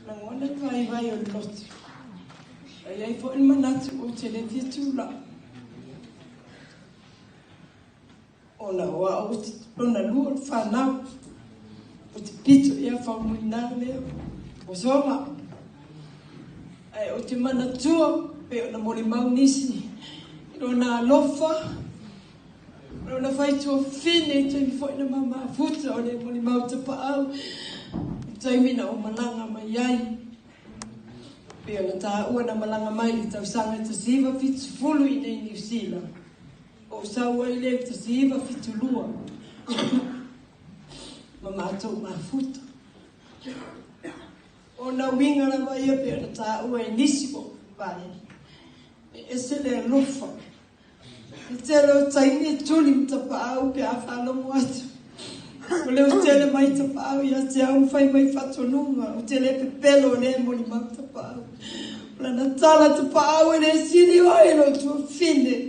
Lagona le vaivai o le loto. E i ai foi le manatu ou te le fia tulai, ona o au ou te lona lua o le fanau, ou te pito ia faumuina lea o sola. Ae ou te manatua pei ona molimau nisi i lona alofa, lona faituafafine i taimi foi na ma mafuta o le molimau tapaau i taimi na ou malaga mai ai. Pei ona taua na malaga mai i le tausaga 1970 i nei Niu Sila. Ou sau ai lea i le 1972 ma matou mafuta. O na uiga lava ia pei ona taua e nisi ua mavae, e ese le alofa. Le tele o taimi e tuli ma tapaau pe a faalogo atu. Ua leo tele mai tapaau ia te au ma fai mai faatonuga, ou te le pepelo o lea e molimau tapaau. O lana tala tapaau e le sili oe i lou tuafafine.